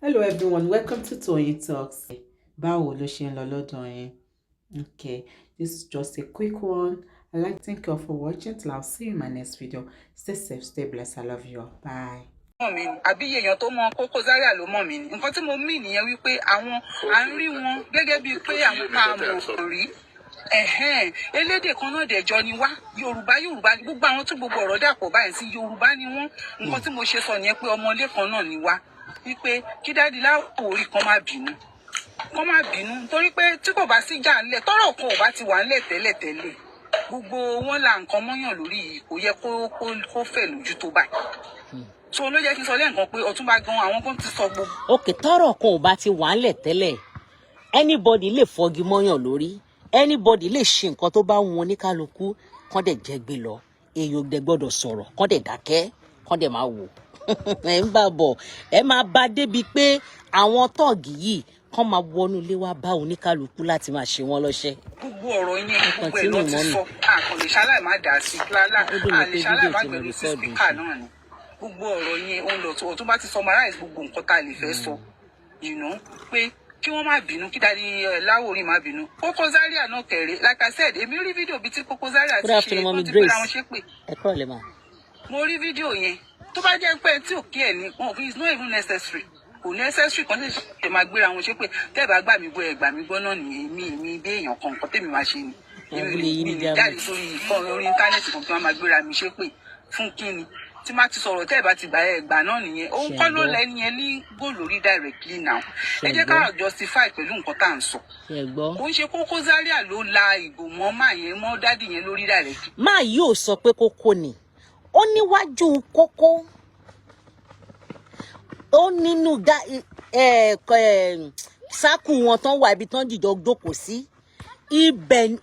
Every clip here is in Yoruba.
Hello everyone, welcome to Toyeen Talks. Báwo ló ṣe ń lọ lọ́dọ̀ yín? Okay, this is just a quick one. I'd like to thank you all for watching. Till I'll see you in my next video. Stay safe, stay blessed. I love you all. Bye. Mọ̀ mí ni àbí èèyàn tó mọ Koko Zaria ló mọ̀ mí ni. Nǹkan tí mo mí nìyẹn wípé àwọn à ń rí wọn gẹ́gẹ́ bíi pé àwọn tá a mọ̀ rí ẹ̀hẹ́n, elédè kan náà dẹ̀jọ ni wá. Yorùbá, Yorùbá ni gbogbo àwọn tí gbogbo ọ̀rọ̀ dàpọ̀ báyìí sí. Yorùbá ni wọ́n. Nǹkan tí mo ṣe sọ nìyẹn pé ọmọlé kan náà ni wá, wípé kí Daddy Láwòrí kan má bínú, kán má bínú, torí pé tí kò bá sí jà ńlẹ̀, tọ́rọ̀ kan ò bá ti wà ńlẹ̀ tẹ́lẹ̀tẹ́lẹ̀, gbogbo wọn là nǹkan mọ́yàn lórí yìí, kò yẹ kó fẹ̀ lójú tó báyìí. So ló jẹ́ kí n sọ lẹ́ǹkan pé Ọ̀túnba gan, àwọn kan ti sọ gbogbo Òkè tọ́rọ̀ kan ò bá ti wà ńlẹ̀ tẹ́lẹ̀, anybody lè fọgi mọ́yàn lórí, anybody lè ṣe nǹkan tó bá wọn oníkálukú, kán dẹ̀ jẹ́ gbé lọ. Èèyàn ò dẹ̀ gbọ́dọ̀ sọ̀rọ̀, kán dẹ̀ dákẹ́, kán dẹ̀ máa wò. Ẹ ń bá bọ̀, ẹ máa bá débi pé àwọn tọ́ọ̀gì yìí kán máa wọnú ilé wá bá oníkálukú láti máa ṣe wọ́n lọ́ṣẹ́. Gbogbo ọ̀rọ̀ yẹn, gbogbo ẹ̀ Continue, ló ti mummy. sọ. Àkànlè ṣaláì má dà sí lálá. Ó dùn mí àlè pé ṣaláì fídíò má tí mo gbẹnu sí record speaker yìí. náà ni gbogbo ọ̀rọ̀ yẹn ó ń lọ. Tó Ọ̀túnba ti summarize gbogbo nǹkan tá a lè fẹ́ sọ pé kí wọ́n má bínú, kí Daddy Láwòrí má bínú. Koko Zaria náà kẹ̀rẹ́, like I said, èmi rí fídíò bíi tí Koko Zaria ti Good ṣe afternoon, tó Mummy ti Grace. gbéra wọn ṣépè. Ẹ kúrò lè mà. Mo rí fídíò yẹn. Tó bá jẹ́ pé tí ò kí ẹ̀ ní wọn, it's not even necessary, kò necessary kan lè ṣe máa gbéra wọn ṣépè. Tẹ́ ẹ bá gbà mí gbọ́, ẹ gbà mí gbọ́ náà nìyẹn. Mi bí èèyàn kan, nǹkan tèmi máa ṣe ni, èmi ò Abúlé lè yìí mi ní lè Germany. jáde sórí ìkọ́ orí íńtánẹ́ẹ̀tì kan kí wọ́n máa gbéra mi ṣépè fún kíni? Tí má ti sọ̀rọ̀, tẹ́ ẹ bá ti gbà, ẹ gbà náà nìyẹn. Òun kọ́ ló Ṣẹ̀gbọ́. lẹ́ni yẹn ní góòlù orí directly now. Ẹ jẹ́ Ṣẹ̀gbọ́. ká justify pẹ̀lú nǹkan tá à ń sọ. Ṣe gbọ́. Kò ń ṣe Koko Zaria ló la ìgò mọ́ máa yẹn, mọ́ daddy yẹn lórí directly. Máa yóò sọ pé kókó ni ó níwájú kókó, ó nínú ẹ ẹ sákù wọn tán wà, ibi tán jìjọ jókòó sí ibẹ̀.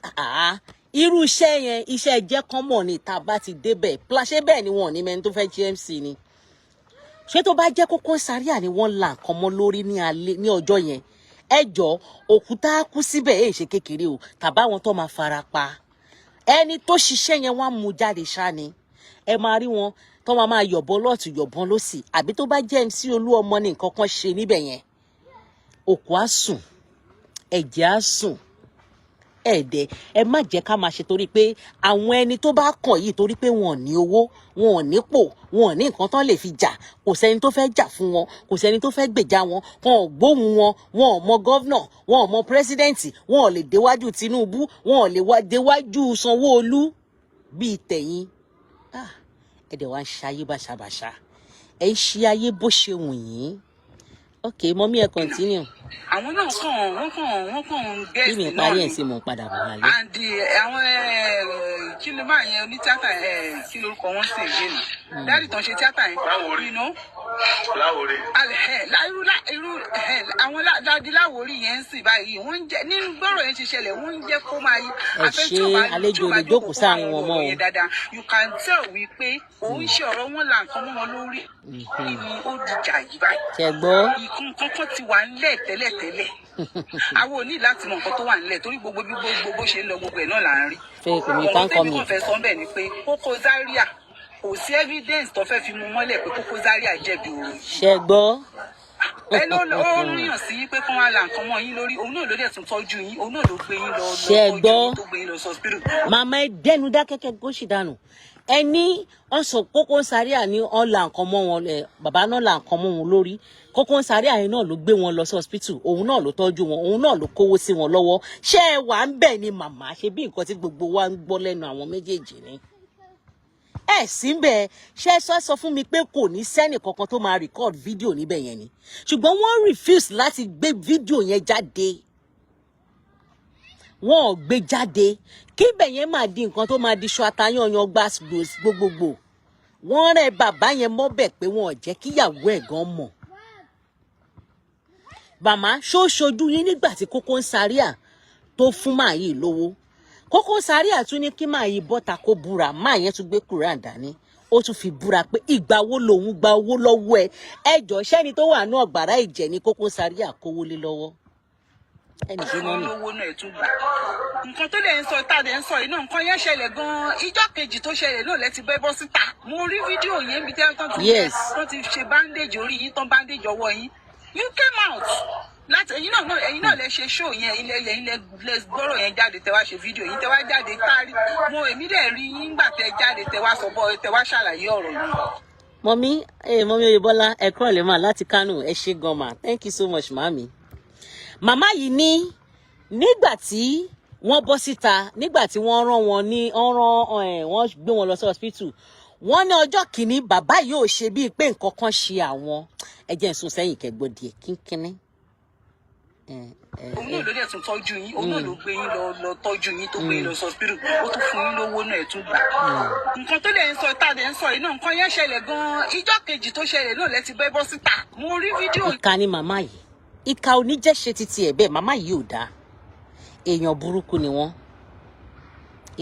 Irú iṣẹ́ yẹn, iṣẹ́ jẹ́ kán mọ̀ ní tá a bá ti débẹ̀ ṣé bẹ́ẹ̀ ni wọn ò ní mẹ́ni tó fẹ́ GMC ni. Ṣé tó bá jẹ́ Koko Zaria ni wọ́n la nǹkan mọ́ lórí ní alẹ́ ní ọjọ́ yẹn, ẹ jọ, òkúta kú síbẹ̀ èyí ṣe kékeré o, tàbáwọn tó máa fara pa, ẹni tó ṣiṣẹ́ yẹn, wọ́n á mú jáde ṣá ni. Ẹ máa rí wọn tó máa máa yọ̀bọ lọ́ọ̀tún, yọ̀bọ̀n lọ́sì. Àbí tó bá jẹ́ MC Olúọmọ ní nǹkan kan ṣe níbẹ̀ yẹn, òkú á sùn, ẹ̀jẹ̀ á sùn. Ẹ̀ẹ́dẹ̀, ẹ má jẹ́ ká máa ṣe torí pé àwọn ẹni tó bá kàn yìí, torí pé wọn ò ní owó, wọn ò nípò, wọn ò ní nǹkan tán lè fi jà. Kò sẹ́ni tó fẹ́ jà fún wọn, kò sẹ́ni tó fẹ́ gbèjà wọn, wọn ò gbóhùn wọn, wọn ò mọ governor, wọn ò mọ president, wọn ò lè déwájú Tinubu, wọn ò lè déwájú Sanwó-Olú bíi tẹ̀yìn. Ah, ẹ dẹ̀ wá ń ṣayé báṣabàṣa, ẹ ń ṣe ayé bó ṣe wù yín. Ok mummy, ẹ continue. Àwọn náà kàn wọ́n kàn ń Bí gẹ̀ẹ́sì mi náà parí ẹ̀ ni. sí, mo ń padà bọ̀ wálé. And àwọn kí ló máa yẹn onítíátà, kí lórúkọ wọn sì ń gbé nù, daddy tó ń ṣe tíátà yẹn. Láwòrí. Láwòrí. Irú àwọn daddy Láwòrí yẹn ń sìn báyìí, wọ́n ń jẹ́ nínú gbọ́rọ̀ yẹn ṣe ṣẹlẹ̀, wọ́n ń jẹ́ kó máa yí. Ẹ ṣe àlejò lè jókòó sáàrin wọn mọ́ o. Yẹn dáadáa, you can tell wípé òun ṣe ọ̀rọ̀ wọn là nǹkan mọ́ wọn lórí ni ó dìjà yìí báyìí. Ṣe gbọ́. Ìkún kankan ti wà ńlẹ̀ tẹ́lẹ̀tẹ́lẹ̀. Àwọn ò ní láti mọ nǹkan tó wà nílẹ̀, torí gbogbo bí gbogbo bó ṣe ń lọ, gbogbo ẹ̀ náà là ń rí. Fẹ́ kò ní Ọ̀rọ̀ kán kọ́ tẹ́mi mi. kàn fẹ́ sọ ńbẹ̀ ni pé Koko Zaria, kò sí evidence tó fẹ́ fi mú mọ́lẹ̀ pé Koko Zaria jẹ̀bi ọ̀rọ̀ yìí. Ṣe gbọ́. Ẹ ló ó ríyàn sí pé kán wá la nǹkan mọ́ yín lórí, òun náà ló dẹ̀ tún tọ́jú yín, òun náà ló gbé yín lọ Ṣé tọ́jú gbọ́? yín, tó gbé yín lọ sí hospital. Màmá, ẹ dẹnu dákẹ́kẹ́ gósì dànù. Ẹ ní wọ́n sọ Koko Zaria ní wọ́n la nǹkan mọ́ wọn ẹ, bàbá náà la nǹkan mọ́ wọn lórí. Koko Zaria yẹn náà ló gbé wọn lọ sí hospital, òun náà ló tọ́jú wọn, òun náà ló kówó sí wọn lọ́wọ́. Ṣé ẹ wà ń bẹ̀ ni, màmá? Ṣe bí nǹkan tí gbogbo wa ń gbọ́ lẹ́nu àwọn méjèèjì ni ẹ sí ń bẹ. Ṣe sọ sọ fún mi pé kò ní sẹ́nì kankan tó máa record fídíò níbẹ̀ yẹn ni? Ṣùgbọ́n wọ́n refuse láti gbé fídíò yẹn jáde, wọn ò gbé jáde. Kí ibẹ̀ yẹn máa di nǹkan tó máa di ṣọ atayanyan gbà gbogbogbò. Wọ́n rẹ̀ bàbá yẹn mọ́bẹ̀ pé wọn ò jẹ́ kíyàwó ẹ̀ gan mọ̀. Màmá, ṣó ṣojú yín nígbà tí Koko Zaria tó fún máa yìí lówó? Koko Zaria tún ní kí máa yìí bọ́ta kó búra. Máa yẹn tún gbé Quran dání, ó tún fi búra pé ìgbà wo lòun gba owó lọ́wọ́ ẹ? Ẹ jọ, sẹ́ni tó wà ní ọ̀gbàrá ìjẹ́ ní Koko Zaria kówó lé lọ́wọ́ ẹnì ṣe mọ́ mi. Lówó náà, ẹ̀ tún gbà. Nǹkan tó lè ń sọ, tá a lè ń sọ yìí náà, nǹkan yẹn ṣẹlẹ̀ gan-an. Ìjọ́ kejì tó ṣẹlẹ̀ náà lẹ ti bẹ́ bọ́ síta. Mo rí fídíò yẹn bí tán ti tán ti ṣe bandage orí yín, tán bandage ọwọ́ yín. You came out láti ẹ̀yin náà lẹ ṣe show yẹn, ilẹ̀ ẹ̀yin lẹ gbọ́rọ̀ yẹn jáde, tẹ wá ṣe fídíò yìí, tẹ wá jáde tárí mo. Èmi dẹ̀ rí yín gbà tẹ jáde, tẹ wá sọ bọ́, tẹ wá ṣàlàyé ọ̀rọ̀ yìí. Mummy ẹ, mummy Oyèbọ́lá, ẹ kúrò lè mà láti Kánò. Ẹ ṣé gan mà, thank you so much, màmí. Màmá yìí ní nígbà tí wọ́n bọ́ síta, nígbà tí wọ́n rán wọn ní wọ́n rán ẹ, wọ́n gbé wọn lọ sí hospital, wọ́n ní ọjọ́ kìíní, bàbá yìí ò ṣe bíi pé nǹkan kan ṣe àwọn. Ẹ jẹ́ n sún sẹ́yìn kẹ́gbọ́ díẹ̀ kínkínní. Òun náà ló dẹ̀ tún tọ́jú yín, òun náà ló gbé yín lọ tọ́jú yín, tó gbé yín lọ hospital, ó tún fún yín lówó náà, ẹ̀ tún gbà. Nǹkan tó dẹ̀ ń sọ, tá a dẹ̀ ń sọ yìí náà, nǹkan yẹn ṣẹlẹ̀ gan-an. Ìjọ́ kejì tó ṣẹlẹ̀ náà lẹ ti bẹ́ bọ́ síta, mo rí fídíò. Ìkà ni màmá yìí, ìkà ò ní jẹ́ ṣe títí ẹ̀ bẹ́ẹ̀. Màmá yìí ò dáa, èèyàn burúkú ni wọ́n,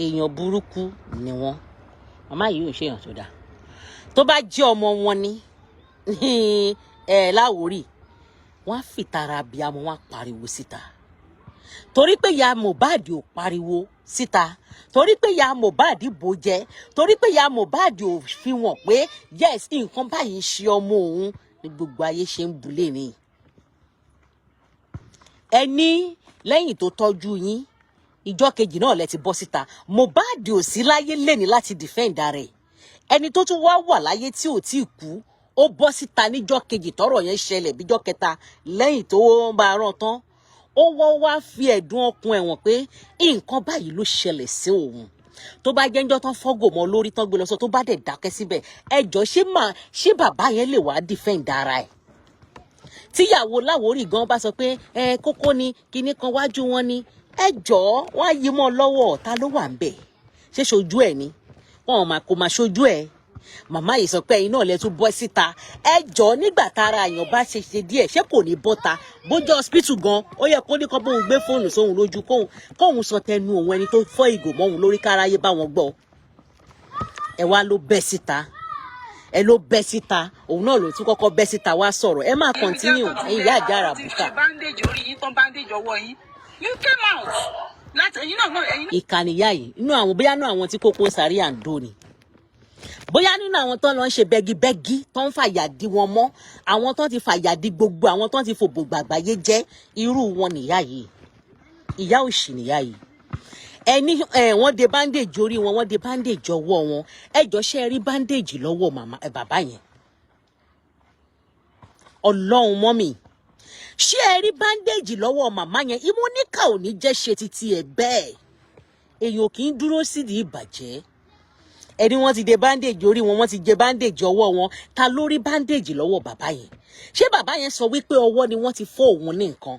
èèyàn burúkú ni wọ́n. Màmá yìí ò ṣe èèyàn tó dáa. Tó bá jẹ́ ọmọ wọn ní ẹ Láwórì, wọ́n á fìtara abiyamọ, wọ́n á pariwo síta, torí pé ìyá Mohbad ò pariwo síta, torí pé ìyá Mohbad bò jẹ, torí pé ìyá Mohbad ò fi wọ́n pé yes, nǹkan báyìí ń ṣe ọmọ òun, ní gbogbo ayé ṣe ń bulé ni. Ẹni lẹ́yìn tó tọ́jú yín, ìjọ́ kejì náà lẹ ti bọ́ síta. Mohbad ò sí láyé lẹ́ni láti defend rẹ̀. Ẹni tó tún wá wà láyé tí ò tí ì kú, ó bọ́ síta níjọ́ kejì tọ́rọ̀ yẹn ṣẹlẹ̀, bíjọ́ kẹta lẹ́yìn tó ń bá a rán tán, ó wọ́ wá fi ẹ̀dùn ọkùn ẹ̀wọ̀n pé nǹkan báyìí ló ṣẹlẹ̀ sí òun. Tó bá jẹ́ ńjọ́ tán fọ́gò mọ́ lórí tán gbé lọ sọ, tó bá dẹ̀ dákẹ́ síbẹ̀, ẹjọ́, ṣé máa ṣé bàbá yẹn lè wá defend ara ẹ̀? Tíyàwó Láwórì gan bá sọ pé ẹ kókó ni kinní kan wájú wọn ni, ẹ jọ̀ọ́, wọ́n á yí mọ́ lọ́wọ́. Ta ló wà ń bẹ̀? Ṣé ṣojú ẹ̀ ni wọn ò máa kó máa ṣojú ẹ̀? Màmá yìí sọ pé ẹ̀yin náà lẹ tún bọ́ síta. Ẹ jọ̀ọ́, nígbà tára èèyàn bá ṣe ṣe díẹ̀, ṣé kò ní bọ́ta? Bójú hospital gan, ó yẹ kó ní kó bóun gbé fóònù sóhun lójú, kóun sọ tẹnu òun, ẹni tó fọ́ ìgò mọ́ òun lórí, káráyé bá wọn gbọ́. Ẹ wá ló bẹ́ síta, ẹ ló bẹ́ síta, òun náà ló tún kọ́kọ́ bẹ́ síta wá sọ̀rọ̀. Ẹ máa continue, ẹ̀yin ìyá àjà àràbùkà. Bandage orí yín tán, bandage ọwọ́ yín, you came out láti ẹ̀yin náà ẹ̀yin. Ìkànnì yá yìí, inú àwọn, bóyá inú àwọn tí Koko Zaria ń dó ni, bóyá nínú àwọn tó ń lọ ń ṣe bẹ́gibẹ́gí, tó ń fàyà dí wọn mọ́, àwọn tó ti fàyà dí gbogbo àwọn tó ti fòbò gbàgbáyé jẹ́, irú wọn nìyá yìí. Ìyá òṣì nìyá yìí. Ẹni ẹ wọ́n de bandage orí wọn, wọ́n de bandage ọwọ́ wọn. Ẹ jọ, ṣe rí bandage lọ́wọ́ màmá ẹ bàbá yẹn? Ọlọ́run, mummy, ṣé ẹ rí bandage lọ́wọ́ màmá yẹn? Ìmúníkà ò ní jẹ́ ṣe títí ẹ̀ bẹ́ẹ̀. Èèyàn kì í dúró sídìí ìbàjẹ́. Ẹni wọ́n ti de bandage orí wọn, wọ́n ti jẹ bandage ọwọ́ wọn. Ta ló rí bandage lọ́wọ́ bàbá yẹn? Ṣé bàbá yẹn sọ wípé ọwọ́ ni wọ́n ti fọ́ òun ní nǹkan?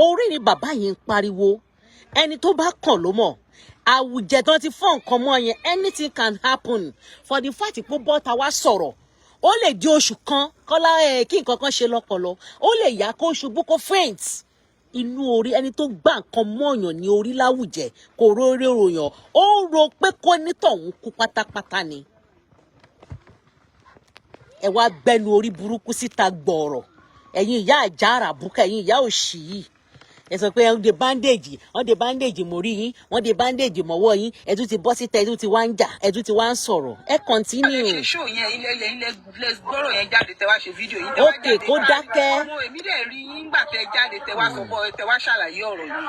Orí ni bàbá yẹn ń pariwo. Ẹni tó bá kàn ló mọ̀ àwùjẹ tán ti fọ́ nǹkan mọ́ yẹn. Anything can happen. For the fact pé bọ́ta wá sọ̀rọ̀, ó lè di oṣù kan kọ́lá ẹ̀ kí nǹkan kan ṣe lọ́pọlọ, ó lè yá kó ṣubú, kó faint. Inú orí ẹni tó gbà nǹkan mọ́ọ̀yàn ní orí láwùjẹ kò rórí ròyàn, ó rò pé kó nítọ̀hún kú pátápátá ni. Ẹ wá gbẹnu orí burúkú síta gbọ̀ọ̀rọ̀. Ẹ̀yin ìyá àjà àràbùkà, ẹ̀yin ìyá òṣì yìí, ẹ sọ pé wọ́n de bandage, wọ́n de bandage mórí yín, wọ́n de bandage mọ́wọ́ yín. Ẹ tún ti bọ́ síta, ẹ tún ti wá ń jà, ẹ tún ti wá ń sọ̀rọ̀. Ẹ continue. Ẹ ṣe show yẹn, ilẹ̀ ilẹ̀ ilẹ̀ gbọ́rọ̀ yẹn jáde, tẹ wá ṣe fídíò yín, tẹ wá Okay, jáde. Kó dákẹ́. Mo èmi dẹ̀ rí yín gbà tẹ jáde, tẹ wá sọ bọ́, tẹ wá ṣàlàyé ọ̀rọ̀ yìí.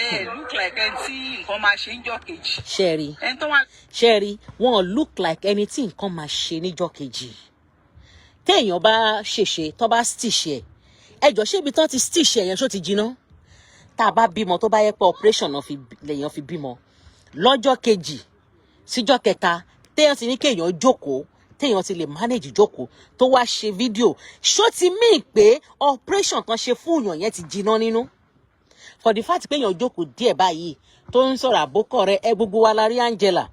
Ẹ look like ẹni tí nǹkan máa ṣe ń jọ́ kejì. Ṣe rí? Ẹni tó wà. Ṣe rí, wọn look like ẹni tí nǹkan máa ṣe níjọ́ kejì. Téèyàn bá ṣèṣe, tó bá stitch ẹ, ẹjọ, ṣé ibi tán ti stitch ẹ yẹn, ṣó ti jiná? Tá a bá bímọ, tó bá yẹ pé operation náà fi lèèyàn fi bímọ, lọ́jọ́ kejì síjọ́ kẹta téèyàn ti ní kéèyàn jókòó, téèyàn ti lè manage jókòó, tó wá ṣe fídíò, ṣó ti mean pé operation kan ṣe fún èèyàn yẹn ti jiná nínú? For the fact pé èèyàn jókòó díẹ̀ báyìí tó ń sọ̀rọ̀ àbókọ̀ rẹ, ẹ gbogbo wa la rí Angela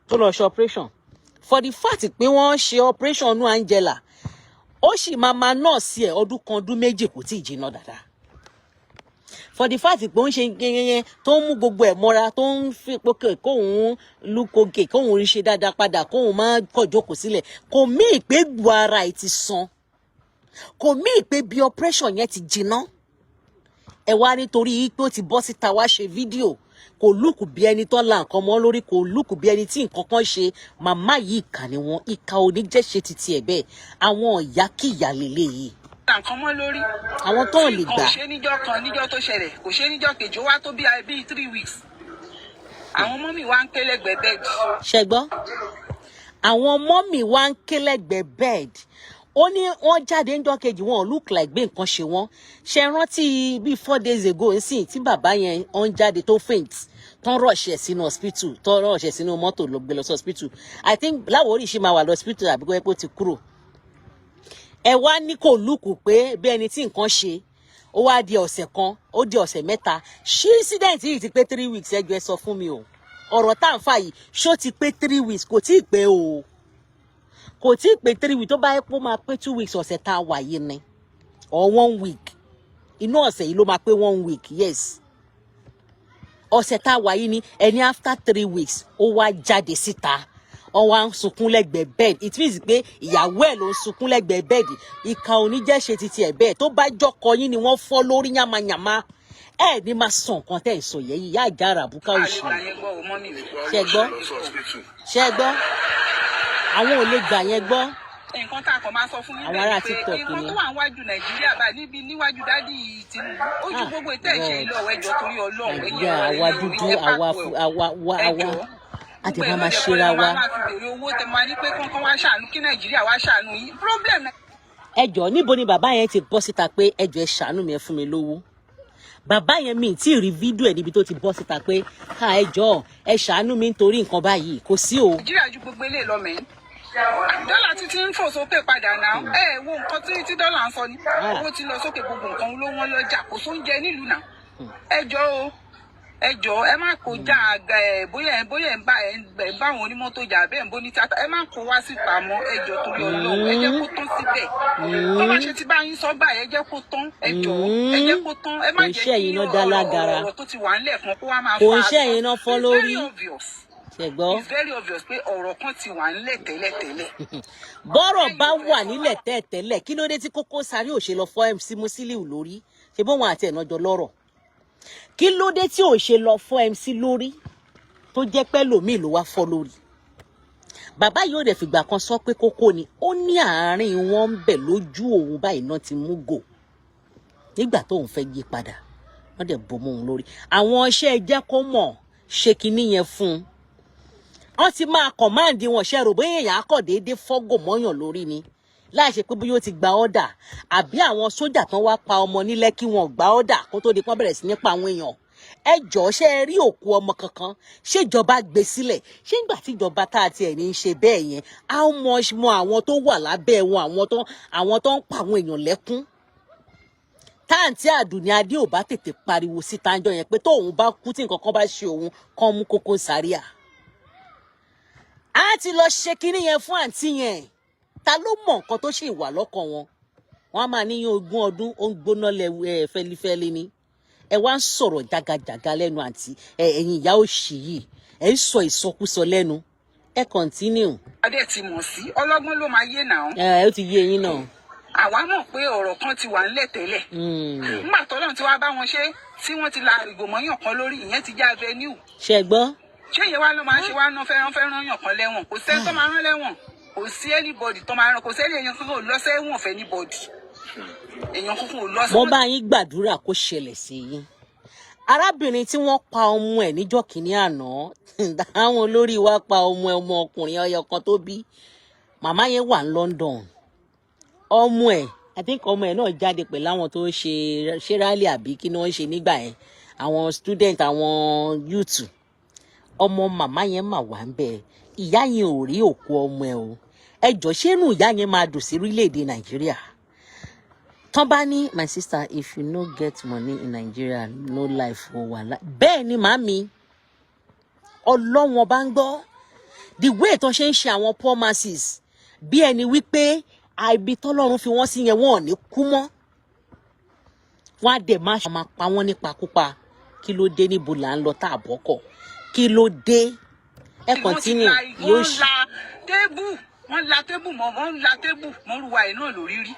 tó lọ ṣe operation. For the fact pé wọ́n ṣe operation nú Angela, ó sì máa máa nọ́ọ̀sì ẹ̀ ọdún kan, ọdún 2, kò tí ì jiná dáadáa. For the fact pé ó ń ṣe yẹnyẹnyẹn, tó ń mú gbogbo ẹ̀ mọ́ra, tó ń fi pókè, kóun lúkogè, kóun rí ṣe dáadáa padà, kóun má kọ̀ jókòó sílẹ̀, kò mí ìpé gbọ́ ara ẹ̀ ti san, kò mí ìpé bí operation yẹn ti jiná. Ẹ wá nítorí pé ó ti bọ́ síta wá ṣe fídíò, kò look bí ẹni tó la nǹkan mọ́ lórí, kò look bí ẹni tí nǹkan kan ṣe. Màmá yìí, ìkà ni wọn. Ìkà ò ní jẹ́ ṣe titi ẹ̀ bẹ́ẹ̀. Àwọn ìyá kìyà lélẹ́yìí. Nǹkan mọ́ lórí. Àwọn tó lè Nǹkan gbà. ò ṣe níjọ́ kan, níjọ́ tó ṣẹlẹ̀, kò ṣe níjọ́ kejì, ó wá tó bíi 3 weeks. Àwọn mummy wa ń ké lẹ́gbẹ̀ẹ́ bed. Ṣe gbọ́? Àwọn mummy wa ń ké lẹ́gbẹ̀ẹ́ bed. Ó ní wọ́n jáde ńjọ́ kejì, wọn ò look like gbé nǹkan ṣe wọ́n. Ṣe rántí bíi 4 days ago nsìn tí bàbá yẹn ó ń jáde tó faint, tán rush ẹ̀ sínú hospital, tán rush ẹ̀ sínú mọ́tò lọ gbé lọ sí hospital? I think Láwórì ṣì máa wà lọ hospital àbí kó yẹ pé ó ti kúrò. Ẹ wá ní kò look pé bí ẹni tí nǹkan ṣe. Ó wá di ọ̀sẹ̀ kan, ó di ọ̀sẹ̀ 3. Ṣé incident yìí ti pé 3 weeks? Ẹ jọ̀ọ́, ẹ sọ fún mi o. Ọ̀rọ̀ tá à ń fà yìí, ṣó ti pé 3 weeks? Kò tí ì pé o, kò tí ì pé 3 weeks. Tó bá yẹ kó máa pé 2 weeks, ọ̀sẹ̀ tá a wà yìí ni, or one week. Inú ọ̀sẹ̀ yìí ló máa pé one week. Yes, ọ̀sẹ̀ tá a wà yìí ni. Ẹni after 3 weeks, ó wá jáde síta, ó wá ń sunkún lẹ́gbẹ̀ẹ́ bed. It means pé ìyàwó ẹ̀ ló ń sunkún lẹ́gbẹ̀ẹ́ bed. Ìkà ò ní jẹ́ ṣe titi ẹ̀ bẹ́ẹ̀. Tó bá jọkọ yín ni wọ́n fọ́ lórí yánmayànmá, ẹ ní máa sọ nǹkan tẹ́ ẹ̀ sọ yẹ yìí. Yá àjàrà àbúká A lè òṣì. gbà yẹn gbọ́ o, mummy. Ṣé gbọ́? Ṣé gbọ́? Àwọn ò lè gbà yẹn gbọ́. Nǹkan tá a kàn máa sọ fún yín Àwọn ará bẹ́ẹ̀ ni pé TikTok nǹkan ni. tó wà níwájú Nàìjíríà báyìí, níbi níwájú daddy Tinubu, ó ju Ah, gbogbo ìtẹ́ ìṣe God. ilé ọ̀wọ́. Ẹjọ́, torí Ọlọ́run, ẹ̀yin Nàìjíríà, ọ̀rọ̀ àwa ilé dúdú, orí ẹ àwa pàpọ̀ àwa wa àwa ẹjọ́. A dẹ̀ Gbogbo máa ẹ̀ máa ló dẹ̀ ṣera kọ́ wa. lẹ́ máa fi bèrè owó tẹ máa ní pé kọ́ńkọ́ wá ṣàánú, kí Nàìjíríà wá ṣàánú yín. Problem Ẹ jọ̀ọ́, níbo ni bàbá yẹn ti bọ́ síta pé ẹ jọ̀ọ́, ẹ ṣàánú mi, ẹ fún mi lówó? Bàbá yẹn, mi tí ì rí fídíò ẹ̀ níbi tó ti bọ́ síta pé ha, ẹ jọ̀ọ́, ẹ ṣàánú mi nítorí nǹkan báyìí. Kò sí o. Nàìjíríà ju gbogbo eléyìí lọ mẹ́rin. Dọ́là títí ń fò sókè padà náà. Ẹ wo nǹkan tí dọ́là ń sọ ni. Owó ti lọ sókè, gbogbo nǹkan ló wọ́n lọ́jà, kò sóúnjẹ nílùú náà. Ẹ jọ̀ọ́ o, ẹ jọ̀ọ́, ẹ má kó já àga ẹ. Bóyá ẹ ń bá àwọn onímọ́tò jà bẹ́ẹ̀, ń bó ní tíátà, ẹ má kó wá sí pamọ́. Ẹ jọ̀ọ́, torí Ọlọ́run, ẹ jẹ́ kó tán síbẹ̀. Tó bá ṣe ti bá yín sọ báyìí, ẹ jẹ́ kó tán. Ẹ jọ̀ọ́, ẹ jẹ́ kó tán. Ẹ má Kò ń jẹ́ ṣe kí ẹ̀yin náà dá lágara. ọ̀rọ̀ tó ti wà ńlẹ̀ fún kó wá máa Kò ń fa ṣe ẹ̀yin náà fọ́ It's lórí. very obvious. Ṣe gbọ́? It's very obvious pé ọ̀rọ̀ kan ti wà ńlẹ̀ tẹ́lẹ̀tẹ́lẹ̀. Bọ́rọ̀ bá wà nílẹ̀ tẹ́ẹ̀tẹ́lẹ̀, kí ló dé tí Koko Zaria ò ṣe lọ fọ́ MC Musiliu lórí? Ṣe bóun àti ẹ̀ náà jọ lọ́rọ̀? Kí ló dé tí ò ṣe lọ fọ́ MC lórí, tó jẹ́ pé lòmíì ló wá fọ́ lórí? Bàbá yóò dẹ̀ fìgbà kan sọ pé Kókó ni ó ní àárín wọn ń bẹ̀ lójú òun báyìí náà ti mú gò nígbà tóun fẹ́ yí padà, wọ́n dẹ̀ bò mọ́ òun lórí. Àwọn iṣẹ́ jẹ́ kó mọ̀ ṣe kinní yẹn fún un, wọ́n ti máa command wọn. Ṣe rò bóyá èèyàn á kọ̀ déédéé fọ́gò mọ́yàn lórí ni láì ṣe pé bóyá ó ti gba ọ́dà? Àbí àwọn sójà tán wá pa ọmọ ní Lẹ́kí, wọn gba ọ́dà kó tó di pọ́n bẹ̀rẹ̀ sí ní pa àwọn èèyàn? Ẹ jọ̀ọ́, ṣé ẹ rí òkú ọmọ kankan? Ṣèjọba gbé sílẹ̀? Ṣé nígbà tíjọba tá a tiẹ̀ ní í ṣe bẹ́ẹ̀ yẹn, how much mọ àwọn tó wà lábẹ́ wọn, àwọn tó ń pa àwọn èèyàn lẹ́kún? Táǹtí Àdùnní Adé ò bá tètè pariwo síta ńjọ́ yẹn pé tóun bá kú, tí nǹkan kan bá ṣe òun, kán mú Koko Zaria, á ti lọ ṣe kinní yẹn fún àǹtí yẹn. Ta ló mọ nǹkan tó ṣì wà lọ́kàn wọn? Wọn á máa níyàn 20 ọdún, ó ń gbóná lẹ ẹ fẹlifẹli ni. Ẹ wá ń sọ̀rọ̀ jagajaga lẹ́nu àǹtí ẹ. Ẹ̀yin ìyá òṣì yìí, ẹ ń sọ ìsọkúsọ lẹ́nu. Ẹ continue. Adé ti mọ̀ sí ọlọ́gbọ́n ló máa yé náà. Ẹ ó ti yé eyín náà. Àwa mọ̀ pé ọ̀rọ̀ kan ti wà ńlẹ̀ tẹ́lẹ̀. Nígbà tọ́lọ́run tí wàá bá wọn ṣe, tí wọ́n ti la ìgò mọ́yàn kan lórí, ìyẹn ti já avenue. Ṣe gbọ́? Ṣé ìyẹn wá ló máa ń ṣe wá ná fẹ́ràn yàn kan lẹ́wọ̀n? Kò sẹ́ni tó máa rán lẹ́wọ̀n, kò sí anybody tó máa rán, kò sẹ́ni. Èèyàn kankan ò lọ sẹ́wọ̀n fẹ́ anybody, èèyàn kankan ò lọ Mo sẹ́wọ̀n. bá yín gbàdúrà kó ṣẹlẹ̀ sí yín. Arábìnrin tí wọ́n pa ọmọ ẹ̀ níjọ́ kìíní àná, àwọn olórí wa pa ọmọ ẹ̀, ọmọ ọkùnrin ọyọ kan tó bí, màmá yẹn wà ní London. Ọmọ ẹ̀, I think ọmọ ẹ̀ náà jáde pẹ̀lú àwọn tó ṣe ṣe rally àbí kí ni wọ́n ṣe nígbà yẹn, àwọn student, àwọn youth. Ọmọ màmá yẹn mà wà ń bẹ. Ìyá yẹn ò rí òkú ọmọ ẹ̀ o. Ẹ jọ, ṣé inú ìyá yẹn máa dùn sí orílẹ̀-èdè Nàìjíríà tán bá ní, "My sister, if you no get money in Nigeria, no life o"? Wàhálà. Bẹ́ẹ̀ ni màmí, Ọlọ́wọ́n bá ń gbọ́. The way tó ṣe ń ṣe àwọn poor masses, bí ẹni wípé àìbí tọ́lọ́run fi wọ́n sí yẹn, wọ́n ò ní kú mọ́. Wọ́n á dẹ̀ máa pa wọ́n nípakúpa. Kí ló dé? Níbo là ń lọ tá a bọ́kọ̀? Kí ló dé? Ẹ continue. Yóò Wọ́n ṣe la tébù. Wọ́n la table mọ́, wọ́n la table mọ́rùwá yìí náà lórí rí.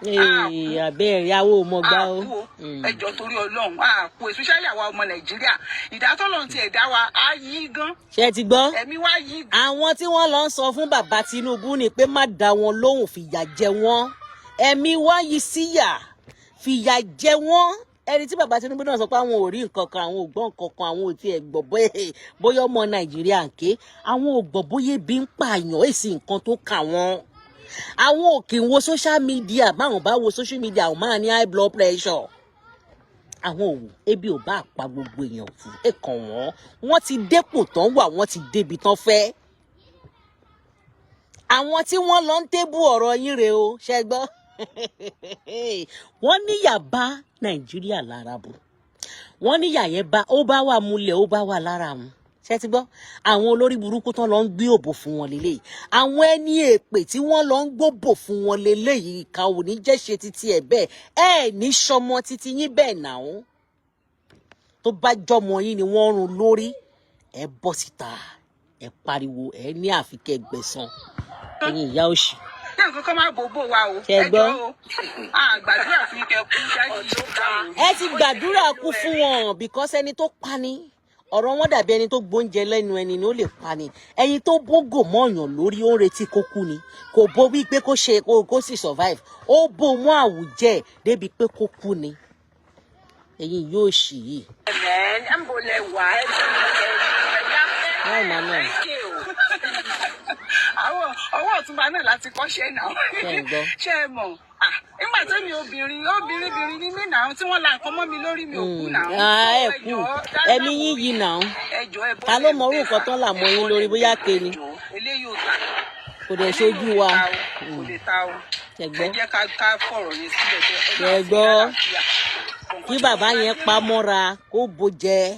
Àbẹ́ ìyàwó mọ̀ gbá o. Ẹjọ́ torí Ọlọ́run, àpò especially àwa ọmọ Nàìjíríà, ìdátọ́lọ́run ti ẹ̀dá wa á yí gan. Ṣé ti gbọ́? Ẹ̀mí wa yí gan. Àwọn tí wọ́n lọ ń sọ fún bàbá Tinubu ni pé má dá wọn lóhùn, fìyà jẹ wọ́n. Ẹ̀mí wá yí síyà, fìyà jẹ wọ́n. Ẹni tí bàbá Tinubu náà sọ pé àwọn ò rí nǹkan kan, àwọn ò gbọ́ nǹkan kan, àwọn ò tiẹ̀ gbọ́ bóyá ọmọ Nàìjíríà ń ké, àwọn ò gbọ́ bóyá ebi ń pààyàn, èsì nǹkan tó kà wọ́n. Àwọn ò kì í wo social media, báwọn bá wo social media, àwọn máa ní high blood pressure. Àwọn òwò ebi ò bá pa gbogbo èèyàn kú ẹ̀kàn wọ́n. Wọ́n ti dépò tán wà, wọ́n ti débi tán fẹ́. Àwọn tí wọ́n lọ ń tébù ọ̀rọ̀ yín rèé o, ṣe gbọ́? Wọ́n níyà bá Nàìjíríà lára bù, wọ́n níyà yẹn bá ó bá wà múlẹ̀, ó bá wà lára mu. Ṣe ti gbọ́? Àwọn olórí burúkú tán lọ ń gbé òbò fún wọn lélẹ́yìí, àwọn ẹni èpè tí wọ́n lọ ń gbóbò fún wọn lélẹ́yìí. Ìka ò ní jẹ́ ṣe títí ẹ̀ bẹ́ẹ̀, ẹ̀ ní sọmọ títí yín bẹ́ẹ̀ náà. Tó bá jọmọ yín ni wọ́n run lórí, ẹ bọ́ síta, ẹ pariwo, ẹ ní àfikẹ́ gbẹ̀san. Ẹ̀yin ìyá òṣì. Kí nǹkan kan má bòbò wa o. Ṣé gbọ́? Ẹ jọ̀ọ́ o, a gbàdúrà fún kẹ kú dájú. Ẹ ti gbàdúrà kú fún wọn, because ẹni tó pa ni, ọ̀rọ̀ wọn dàbí ẹni tó gbóúnjẹ lẹ́nu ẹni ni ó lè pa ni. Ẹni tó bógò mọ́ọ̀yàn lórí, ó ń retí kó kú ni. Kò bó wípé kó ṣe kó sì survive, ó bó mọ́ àwùjẹ débi pé kó kú ni. Ẹ̀yin yóò ṣì yìí. Ẹ̀ ń bolẹ̀ wá ẹ̀ Báwo máa náà? Àwọn ọwọ́ ọ̀túnba náà láti kọ́ṣẹ́ náà. Ṣé ń gbọ́? Ṣé ẹ mọ̀? Ah, nígbà tó mi obìnrin obìnrin bìnrin ní mí náà, tí wọ́n la nǹkan mọ́ mi lórí, mi ò kú náà. Ah, ẹ kú, ẹ̀mí yín yìí náà. Ẹjọ́ ẹ bọ́. Ta ló mọ orú nǹkan tán là mọ́ yín lórí? Bóyá ké ni. Eléyìí ò ta. Kò dẹ̀ ṣojú wa. Kò lè ta o. Ṣé gbọ́? Ẹ jẹ́ ká fọ̀rọ̀ yẹn sílẹ̀ bẹ́ẹ̀. Ṣé gbọ́? Kí bàbá yẹn pa mọ́ra, kó bó jẹ,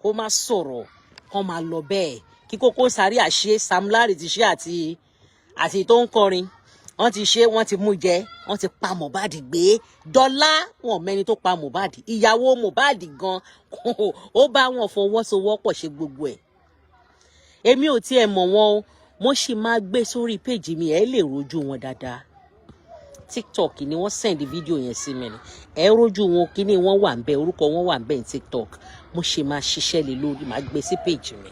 kó má sọ̀rọ̀, kó máa lọ bẹ́ẹ̀. Kí Koko Zaria ṣe, Sam Larry ti ṣe, àti tó ń kọrin, wọ́n ti ṣe, wọ́n ti mú jẹ, wọ́n ti pa Mohbad gbé dọ́là. Wọn mẹ́ni tó pa Mohbad. Ìyàwó Mohbad gan, ó bá wọn fọwọ́sowọ́pọ̀ ṣe gbogbo ẹ̀. Èmi ò tiẹ̀ mọ̀ wọn o. Mo sì máa gbé sórí péjì mi, ẹ lè rojú wọn dáadáa. TikTok ni wọ́n send fídíò yẹn sí mi ni. Ẹ rojú wọn, kíní wọn wà ń bẹ, orúkọ wọn wà ń bẹ ní TikTok. Mo ṣe máa ṣiṣẹ́ lé lórí, máa gbé sí péjì mi,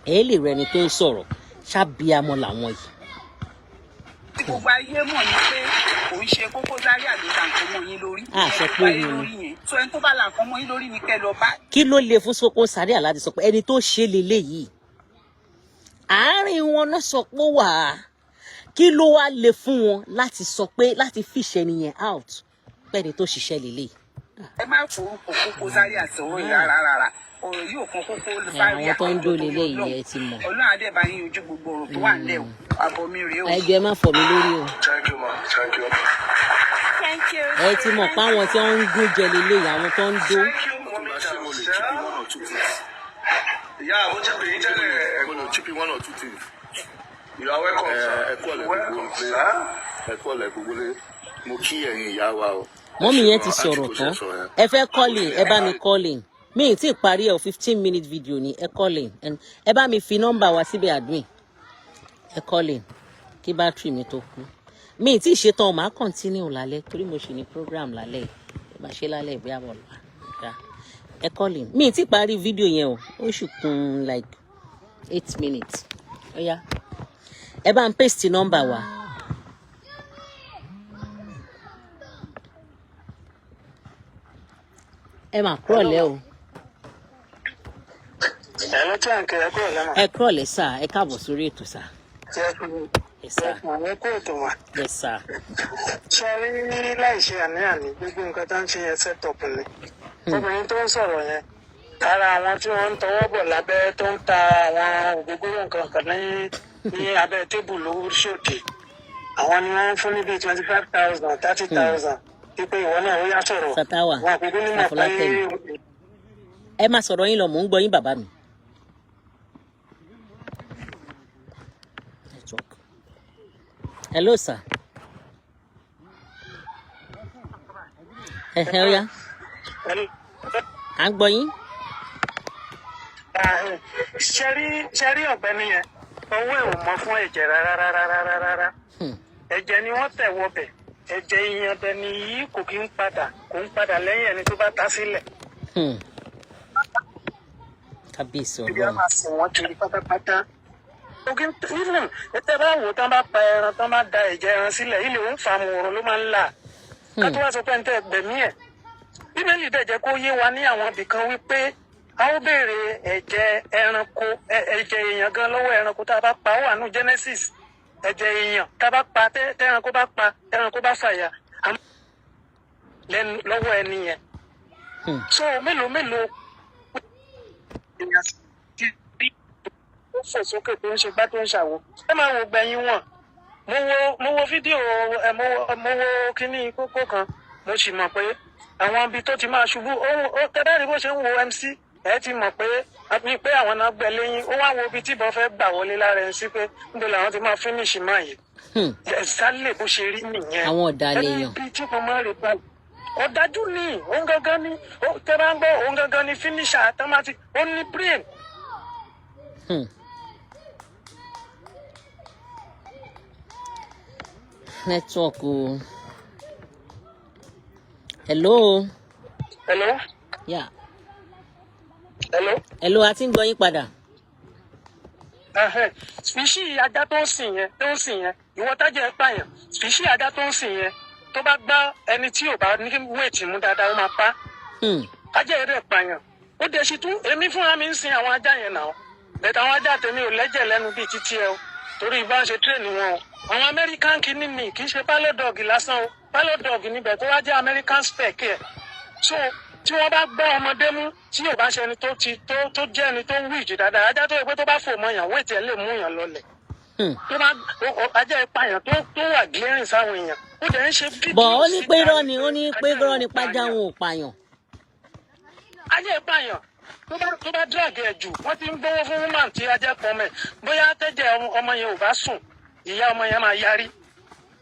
ẹ lè rẹni tó ń sọ̀rọ̀. Ṣábíamọ làwọn yìí. Tí gbogbo ayé mọ̀ ni pé kò ń ṣe Koko Zaria ló la nǹkan mọ́ yín lórí. Ah, sọ pé Ayé òun ni. lórí yẹn so ẹni tó bá la nǹkan mọ́ yín lórí ni kẹ́ lọ bá. Kí ló lè fún Koko Zaria láti sọ pé ẹni tó ṣe leléyìí, àárín wọn náà sọ pé wà á? Kí ló wá lè fún wọn láti sọ pé láti fish ẹni yẹn out, pé ẹni tó ṣiṣẹ́ leléyìí? Ẹ má forúkọ Koko Zaria sọ̀rọ̀ yìí rárá rárá. Ọ̀rọ̀ yìí ò kan Koko Zaria. Àwọn tó ń dó leléyìí, ẹ ti mọ̀. Ọlọ́run adé bá yín ojú gbogbo ọ̀rọ̀ tó wà nílẹ̀ o. Àbọ̀ mi rèé o. Ẹ jọ̀ọ́, ẹ má fọ̀ mí lórí o. Thank you, ma. Thank you. Thank you. Ẹ ti mọ̀ pé àwọn tí wọ́n ń gún jẹ leléyìí, àwọn tó ń dó. Thank you, mommy. Ṣé mo lè chip in one or two things? Yeah, mo ti pè yín tẹ́lẹ̀. Mo lè chip in one or two things. You are welcome, sir. Ẹ kú ọ̀lẹ́ Welcome, gbogbo sir. ẹ kú ọ̀lẹ́ gbogbo lé. Mo kí ẹ̀yin ìyá wa o. Mummy yẹn ti Àti sọ̀rọ̀ kò ṣe tán. sọ yẹn. Ẹ fẹ́ calling, ẹ bá mi calling. Mi ì tí ì parí ẹ o. 15 minute video ni. Ẹ calling, ẹ bá mi fi nọ́mbà wa síbẹ̀, admin. Ẹ calling kí bátìrì mi tó kú. Mi ì tí ì ṣetán, màá continue lálẹ́ torí mo ṣì ní program lálẹ́ yìí. Ẹ máa ṣe lálẹ́ ìbí àbọ̀ lọ́wọ́. Ẹ calling. Mi ì tí ì parí fídíò yẹn o, ó sì kún like 8 minutes. Ó yá, ẹ bá ń paste nọ́mbà wa. Ẹ máa kúrọ̀lẹ́ o. Ẹ̀rọ tí à ń kiri, ẹ kúrò lẹ́mọ̀. Ẹ kúrọ̀lẹ́ sà, ẹ káàbọ̀ sórí ètò sà. Yes, sir. Ẹ kú ètò wà. Yes, sir. Ṣé rí, láì ṣe àní-àní, gbogbo nǹkan tó ń ṣe yẹn set up ni. Obìnrin tó ń sọ̀rọ̀ yẹn, ara àwọn tí wọ́n ń tọwọ́ bọ̀ lábẹ́, tó ń ta àwọn ògógóró nǹkan kan ní abẹ́ table lówó ṣòdì. Àwọn ni wọ́n ń fún ní bíi 25,000, 30,000. Pípé ìwọ náà ó yá sọ̀rọ̀. Satawa, Wọn àkókò nímọ̀ pé Afọlákẹ́mi. Ẹ máa sọ̀rọ̀ yín lọ, mò ń gbọ́ yín, bàbá mi. Network. Hello, sir. Ẹ̀hẹ́, ó yá, à ń gbọ́ yín. Ṣẹ́rí, ṣẹ́rí, ọ̀gbẹ́ni yẹn, Ọwọ́ ẹ̀ ò mọ́ fún ẹ̀jẹ̀ rárá rárá rárá rárá. Ẹ̀jẹ̀ ni wọ́n tẹ̀ wọbẹ̀. Ẹ̀jẹ̀ ìyàn bẹ ni yìí kò kí ń padà, kò ń padà lẹ́yìn ẹni tó bá ta sílẹ̀. Kábíyèsí Ibi á Ọlọ́run. máa sìn wọ́n kiri pátápátá. Òkè even tẹ bá wò tán bá pa ẹran tán bá da ẹ̀jẹ̀ ẹran sílẹ̀, ilé òun fa mu oorun ló máa ń là. Ká tó wá sọ pé ń tẹ́ gbẹ̀mí ẹ̀. Bíbélì dẹ̀ jẹ́ kó yé wa ní àwọn ibìkan wípé a ó béèrè ẹ̀jẹ̀ ẹranko, ẹ̀jẹ̀ èèyàn gan lọ́wọ́ ẹranko tá a bá pa. Ó wà nù Genesis. Ẹ̀jẹ̀ èèyàn tá a bá pa, tẹ́ranko bá pa, tẹ́ranko bá fàyà lẹ́nu lọ́wọ́ ẹni yẹn. So mélòó mélòó èèyàn ti rí ó fò sókè tó ń ṣe gbá tó ń ṣàwò. Ẹ máa wo gbẹ̀yìn wọn. Mo wo fídíò ẹ, mo wo kíní kókó kan, mo sì mọ̀ pé àwọn ibi tó ti máa ṣubú ó tẹ́lẹ̀ bó ṣe ń wo MC, ẹ ti mọ̀ pé àbí pé àwọn náà gbẹ lẹ́yìn. Ó wá wo ibi tí ìbọn fẹ́ gbà wọlé lára MC pé níbo làwọn ti máa finish máa yìí. Ẹ̀sálẹ̀ bó ṣe rí nìyẹn. Àwọn ọ̀dàlẹ̀ Ẹni èèyàn. bí tí mo máa rí báyìí, ọ̀dájú ni òun gangan ni tẹ́ bá ń gbọ́, òun gangan ni finisher àtàmátì, ó ní brain. Network o. Hello. Hello. Yeah. Hello. Hello, a ti ń gbọ́ yín padà. Species ajá tó ń sìn yẹn, tó ń sìn yẹn, ìwọ tájẹ ẹ pààyàn, species ajá tó ń sìn yẹn, tó bá gbá ẹni tí ò bá ní weight mú dáadáa, ó máa pa. Ajá yẹn dẹ̀ pààyàn, ó dẹ̀ ṣe tún. Èmi fúnra mi ń sin àwọn ajá yẹn náà bẹ̀tẹ̀, àwọn ajá tèmi ò lẹ́jẹ̀ lẹ́nu bíi títí ẹ o, torí bá ń ṣe train wọn o. Àwọn American kìíní ni, kì í ṣe pilot dog lásán o, pilot dog níbẹ̀ tó wá jẹ́ American spec ẹ̀. So tí wọ́n bá gbọ́ ọmọdé mú, tí yóò bá ṣe ẹni tó ti tó jẹ́ ẹni tó ń wí ìjì dáadáa, ajá tó yẹ pé tó bá fò mọ́ yàn, weight ẹ̀ lè mú yàn lọlẹ̀. Tó bá ajá ìpààyàn tó wà glaring sáwọn èèyàn, ó dẹ̀ ń ṣe fídíò Bọ̀ ó ní pé síta irọ́ ni, ó ní pé ajá irọ́ ni ò pájá pààyàn. wọn ò pààyàn. Ajá ìpààyàn, tó bá drag ẹ̀ jù, wọ́n ti ń gbówó fún woman tí ajá pọ̀ mẹ́. Bóyá tẹ́jẹ̀ ọmọ yẹn ò bá sùn, ìyá ọmọ yẹn máa yarí.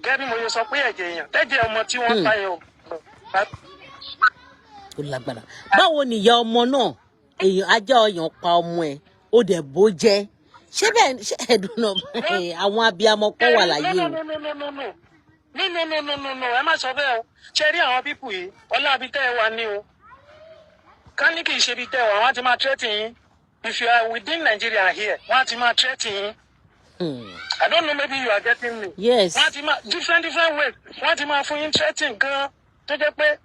Gẹ́gẹ́ bí mo ṣe sọ pé ẹ̀jẹ̀ èèyàn, tẹ́jẹ̀ ọmọ tí wọ́n pa yẹn ò bá Ó lágbára. Báwo ni ìyá ọmọ náà, èèyàn ajá ọyàn pa ọmọ ẹ, ó dẹ̀ bó jẹ́? Ṣé bẹ́ẹ̀ ṣé ẹ̀dùn náà àwọn abiyamọ kọ́ wà láyé o. No, no, no, no, no, no, no, no, no, no, no, ẹ má sọ bẹ́ẹ̀ o. Ṣe rí àwọn people yìí, ọlá ibi tẹ́ ẹ wà ní o. Ká ní kì í ṣe ibi tẹ́ ẹ wà, wọ́n á ti máa threaten yín. If you are within Nigeria here, wọ́n á ti máa threaten yín. I don't know, maybe you are getting me. Yes. Wọ́n á ti máa different different ways, wọ́n á ti máa fún yín threatening gan, tó jẹ́ pé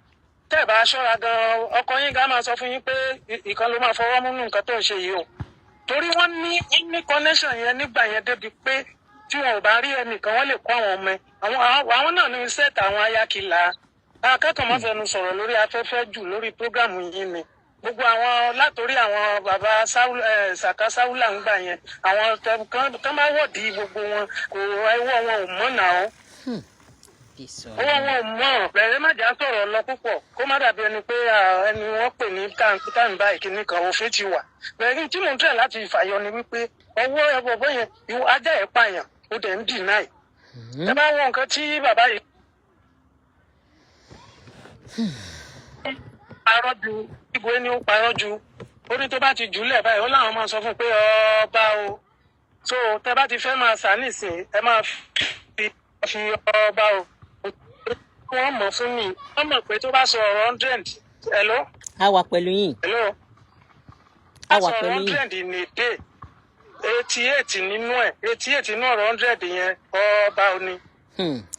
tẹ́ ẹ bá ṣọ́ra gan, ọkọ yín gan máa sọ fún yín pé ìkan ló máa fọwọ́ mú nínú nǹkan tó ń ṣe yìí o, torí wọ́n ní connection yẹn nígbà yẹn débi pé tí wọn ò bá rí ẹnìkan, wọ́n lè kó àwọn ọmọ ẹ. Àwọn náà ní set àwọn ayákìlá akẹ́kọ̀ọ́ máa fẹnu sọ̀rọ̀ lórí afẹ́fẹ́ jù lórí program yìí ni gbogbo àwọn látòrí àwọn bàbá Sàká Sáúlà ń gbà yẹn, àwọn tán bá wọ̀dí gbogbo wọn, kò ẹwọ́ wọn ò mọ̀ náà. Owó wọn ò mọ̀. Bẹ̀rẹ̀ má jà sọ̀rọ̀ lọ púpọ̀, kó má dàbí ẹni pé ẹni wọ́n pè ní táǹ báyìí kíní kan òfin ti wà. Bẹ̀rẹ̀ tí mò ń tẹ̀ láti fàyọ ni wípé ọwọ́ ẹbọ yẹn, ìwọ ajá ẹ̀ pààyàn, ó dẹ̀ ń deny. Ẹ bá wọ nǹkan tí bàbá yìí parọ́ ju ìgò ni, ó parọ́ ju. Ó ní tó bá ti jùlẹ̀ báyìí, ó láwọn máa sọ fún un pé ọba o. So tẹ bá ti fẹ́ máa sà nísìn, ẹ máa fi ọba o. Wọ́n mọ̀ fún mi, wọ́n mọ̀ pé tó bá sọ ọ̀rọ̀ 100, hello? A wà pẹ̀lú yín. Hello? A wà sọ̀rọ̀ pẹ̀lú yín. 100 in a day, 88 nínú ẹ̀, 88 nínú ọ̀rọ̀ 100 yẹn, ọba ò ní.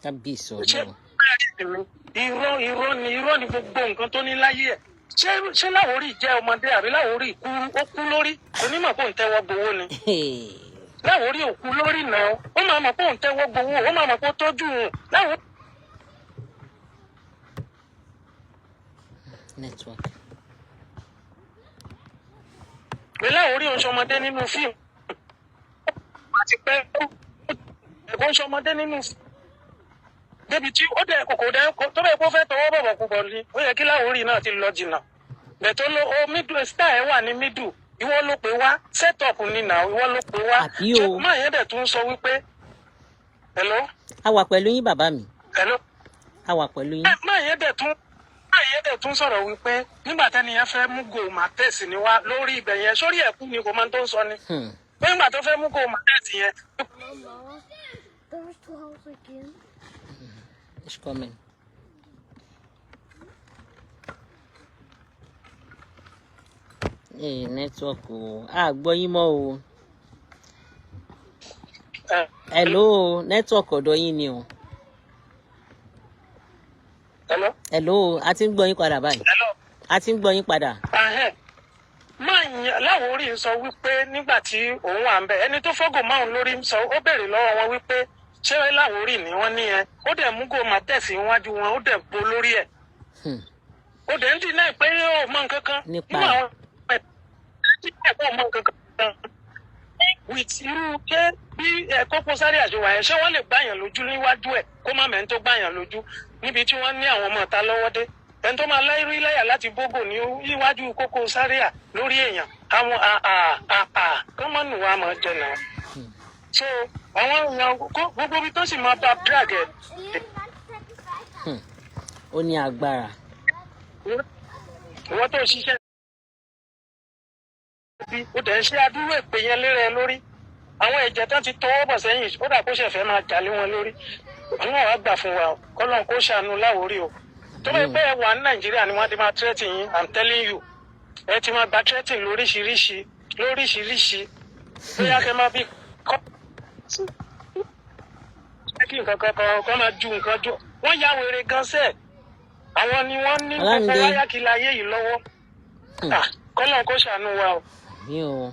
Kábíyèsí Ṣé Ọlọ́run. Irọ́, irọ́ ni, irọ́ ni gbogbo nǹkan tó ní láyé ẹ̀. Ṣé Láwórì jẹ́ ọmọdé àbí Láwórì kú? Ó kú lórí onímọ̀ kó ń tẹ́wọ́ gbowó ni. Láwórì ò kú lórí náà, ó máa mọ̀ pé òun tẹ́wọ́ gbowó, ó máa mọ̀ pé ó tọ́jú òun Láwórì. Network. Pé Láwórì ò ń ṣọmọdé nínú fíìmù àti pé ẹ̀kọ́ ń ṣọmọdé nínú débi tí ó dẹ̀ kòkò dẹ̀ tó bẹ́ẹ̀ kó fẹ́ tọwọ́ bọ̀bọ̀ kú bọ̀ ni, ó yẹ kí Láwórì náà ti lọ jìnnà bẹ̀tọ́ ló ó middle star ẹ̀ wà ní middle. Ìwọ ló pè wá, set up ni nà, ìwọ ló pè wá. Àbí o. Máa yẹn dẹ̀ tún sọ wípé, hello? A wà pẹ̀lú yín, bàbá mi. Hello? A wà pẹ̀lú yín. Máa yẹn dẹ̀ tún sọ̀rọ̀ wípé nígbà tẹ́ni yẹn fẹ́ mú gò màtẹ́sì ni wá lórí ibẹ̀ yẹn, sórí ẹ̀kú ni, kò máa tó ń sọ ni. Pé nígbà tó fẹ́ mú kó màtẹ́ẹ̀sì yẹn. Mama, there's two house again. It's coming. Ee, network o, a gbọ́ yín mọ́ o. Hello, network ọ̀dọ̀ yín ni o. Hello? Hello, a ti ń gbọ́ yín padà báyìí. Hello? A ti ń gbọ́ yín padà. Ahẹ́n. Máa yan Láwórì ń sọ wípé nígbà tí òun wà ń bẹ, ẹni tó fọ́gò márùn lórí ń sọ, ó béèrè lọ́wọ́ wọn wípé ṣé Láwórì ni wọ́n ní ẹ, ó dẹ̀ mú gò máa tẹ̀sí iwájú wọn, ó dẹ̀ bo lórí ẹ̀. Ó dẹ̀ ń dì náà pé ó mọ nǹkan kan Nípa nínú ẹ̀. àwọn ẹ̀ tí ẹ̀ kó mọ nǹkan kan with irú ṣé bí ẹ Koko Zaria àṣewà yẹn, ṣé wọ́n lè gbàyàn lójú níwájú ẹ̀ kó má mẹ́ni tó gbàyàn lójú níbi tí wọ́n ní àwọn ọmọ ìta lọ́wọ́ dé, ẹni tó máa láìrí láyà láti bógò ní iwájú Koko Zaria lórí èèyàn àwọn àà kọ́mọ́nù wa máa jẹ náà. So àwọn èèyàn gbogbo ibi tó sì máa bá drag ẹ̀. Ó ní agbára. Ìwọ́n tó ṣiṣẹ́ bí ó dẹ̀ ń ṣe adúrú èpè yẹn lérè ẹ lórí, àwọn ẹ̀jẹ̀ tán ti tọwọ́ bọ̀ sẹ́yìn, ó dà kó ṣẹ̀fẹ̀ máa jà lé wọn lórí. Àwọn wàá gbà fún wa o, kọ́lọ́n kó ṣàánú Láwórí o. Tó bá yẹ pé ẹ wà ní Nàìjíríà ni wọ́n ti máa threaten yín, I'm telling you, ẹ ti máa gba threaten lóríṣiríṣi lóríṣiríṣi, bóyá kẹ máa bí kọ́ kí nǹkan kan kan kan máa ju nǹkan ju wọ́n ya wèrè gan sẹ́ẹ̀, àwọn ni wọ́n ní gbogbo Ọlámídé. wáyàkìlà ayé yìí lọ́wọ́. Ah, kọ́lọ́n kó ṣàánú wa o. Mi ò,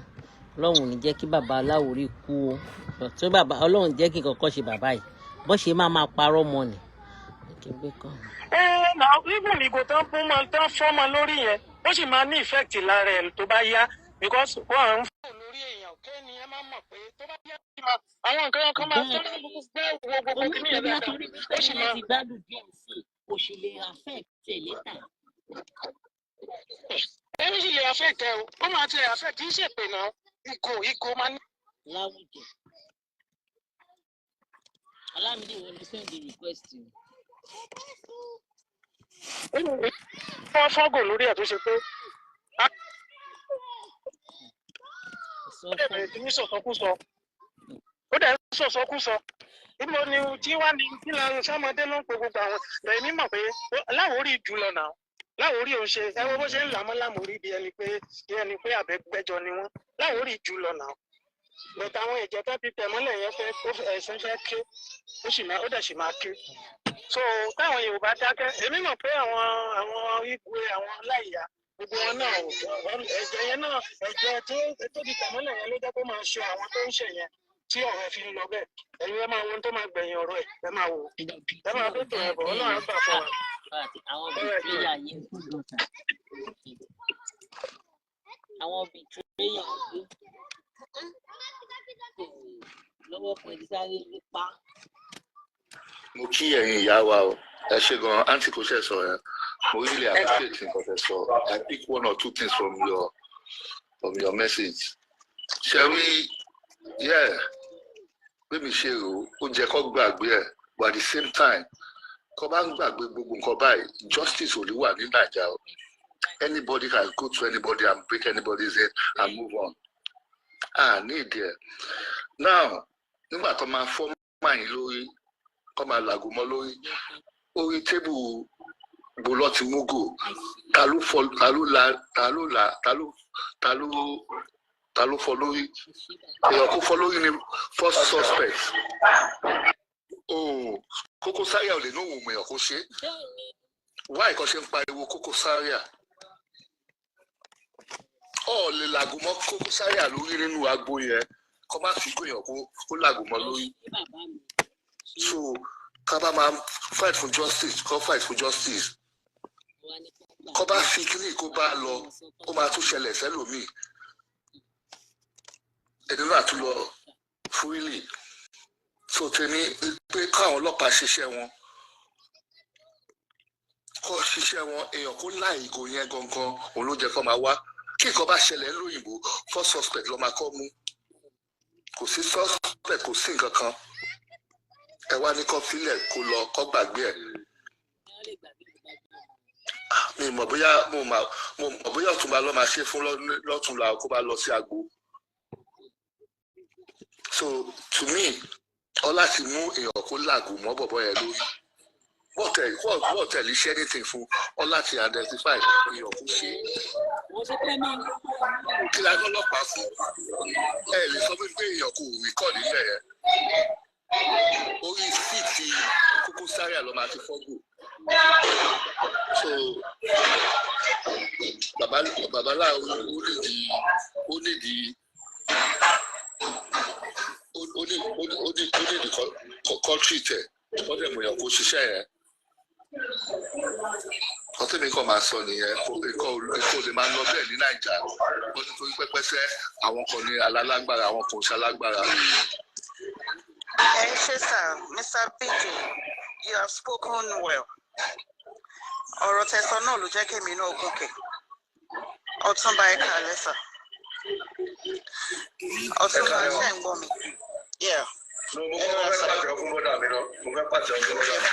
Ọlọ́run ò ní jẹ́ kí bàbá Láwórí kú o. Tó bàbá Ọlọ́run jẹ́ kí nǹkan kan ṣe bàbá yìí, bó ṣe máa máa parọ́ mọ́ ni. Kí n gbé kàn. Ẹ na even ìgò tán fún mọ tán fọ́mọ lórí yẹn, ó sì máa ní effect lára ẹ̀ tó bá yá, because wọ́n ń fò lórí èèyàn kéènì ẹ má mọ̀ pé tó bá yá ó sì máa àwọn nǹkan kan máa tó gbẹ́ wo gbogbo Òun kìíní pé yẹn bí dáadáa, látòrí wípé ó sì ẹni máa ti gbádùn díẹ̀ sí i, kò sì lè affect ẹ̀ later. Ẹni sì lè affect ẹ o, ó máa ti affect, kì í ṣèpè náà, ìgò máa ní. Láwùjọ. Ọlámídé, wọ́n ló send the request o. Wọ́n fọ́gò lórí ẹ̀ tó ṣe pé á Sọ dẹ̀ fún bẹ̀rẹ̀ sí ní sọ̀sọ́kúsọ, ó dẹ̀ ń sọ̀sọ́kúsọ. Ibo ni tí wàá ní kí la sọmọdé ló ń pe gbogbo àwọn èmi mọ̀ pé Láwórí jù lọ náà. Láwórí ò ń ṣe, ẹ wo bó ṣe ń làmọ́ Láwórí bí ẹni pé àbẹ́gbẹ́jọ ni wọ́n. Láwórí jù lọ náà, bẹ̀tẹ̀ àwọn ìjẹ́ tó ti tẹ̀ mọ́lẹ̀ yẹn fẹ́ ó ẹ̀sìn fẹ́ ké, ó sì máa, ó dẹ̀ sì máa ké. So táwọn Yorùbá dákẹ́, èmi mọ̀ pé àwọn Igwe, àwọn Ọláìyá, gbogbo wọn náà ẹ̀jẹ̀ yẹn náà, ẹ̀jẹ̀ tó ti tẹ̀ mọ́lẹ̀ yẹn ló jẹ́ kó máa ṣe àwọn tó ń ṣe yẹn tí ọ̀rọ̀ ẹ̀ fi ń lọ bẹ́ẹ̀. Ẹ̀yin ẹ máa wo ohun tó máa gbẹ̀yìn ọ̀rọ̀ ẹ̀, ẹ máa wò ó, ẹ máa tó tò ẹ̀ bọ̀, Ọlọ́run á gbà fún wa. Àwọn betrayer yẹn, àwọn betrayer yẹn lọ́wọ́ kan ti sáré nípa. Mo kí ẹ̀yin ìyá wa o, ẹ ṣe gan. Aunty kò ṣe sọ yẹn, mo really appreciate nǹkan tẹ́ sọ. I pick one or two things from your message. Ṣe rí, yeah, bí mi ṣe rò ó jẹ́ kó gbàgbé ẹ̀, but at the same time, kó bá ń gbàgbé gbogbo nǹkan báyìí, justice ò ní wà ní Naija o. Anybody can go to anybody and break anybody's head and move on. Ah, ní ìdí ẹ̀ now, nígbà tó máa fọ́ máyín lórí, kó máa làgò mọ́ lórí orí table bó lọ́ ti mú gò, ta ló fọ́, ta ló la, ta ló la, ta ló fọ́ lórí? Èèyàn kó fọ́ lórí ni first suspect. Oh, Koko Zaria ò lè ní òun èèyàn kó ṣe. Why kan ṣe ń pariwo Koko Zaria? Ọ̀ lè làgò mọ́ Koko Zaria lórí nínú agbo yẹn, kó má fi gbìyànjú kó làgò mọ́ lórí. So ká bá máa fight for justice, kó fight for justice. Kó bá fi kíní kó bá lọ, ó máa tún ṣẹlẹ̀ sẹ́lòmíì, ẹni náà tún lọ freely. So tèmi pé káwọn ọlọ́pàá ṣiṣẹ́ wọn, kó ṣiṣẹ́ wọn. Èèyàn kó láì ìgò yẹn gangan, òun ló jẹ́ kó máa wá. Kí nǹkan bá ṣẹlẹ̀ lóyìnbó, first suspect ló máa kọ́ mú. Kò sí suspect, kò sí nǹkan kan. Ẹ wá ní kó filẹ̀ kó lọ, kó gbàgbé ẹ̀. Mi mọ̀ bóyá mo mọ̀ bóyá ọ̀túnba ló máa ṣe fún lọ́túnla kó bá lọ sí agbo. So to me, ọlá ti mú èèyàn kó làgùn mọ́ bọ̀bọ̀ yẹn lórí. Wọ́n tẹ̀lé ṣe anything fún ọ láti identify èèyàn kó ṣe. Wọ́n ṣe pé máa ń Kí la gbọ́ ọlọ́pàá fún? Ẹ lè sọ pé èèyàn kò record nílẹ̀ yẹn. Orí seat Koko Zaria ló máa ti fọ́gò. So bàbá babaláwo, ó nídìí ó nídìí country tẹ̀ wọ́n dẹ̀ mọ̀ èèyàn kó ṣiṣẹ́ yẹn. Ọtí mi kàn máa sọ nìyẹn. Kò lè máa lọ bẹ́ẹ̀ ní Naija. Wọ́n ti torí pẹ́pẹ́sẹ́, àwọn kan ní alágbára, àwọn kan ò ṣalágbára. Ẹ ṣé sir, Mr. PK, you have spoken well. Ọ̀rọ̀ tẹ̀sán náà ló jẹ́ kémi náà gòkè. Ọ̀túnba, ẹ káalẹ́ sir. Ọ̀túnba, ṣe ń gbọ́ mi? Yeah. No, mo kọ́kọ́ fẹ́ pàtẹ́wọ́ fún bọ́dà mi náà. Mo fẹ́ pàtẹ́wọ́ fún bọ́dà mi.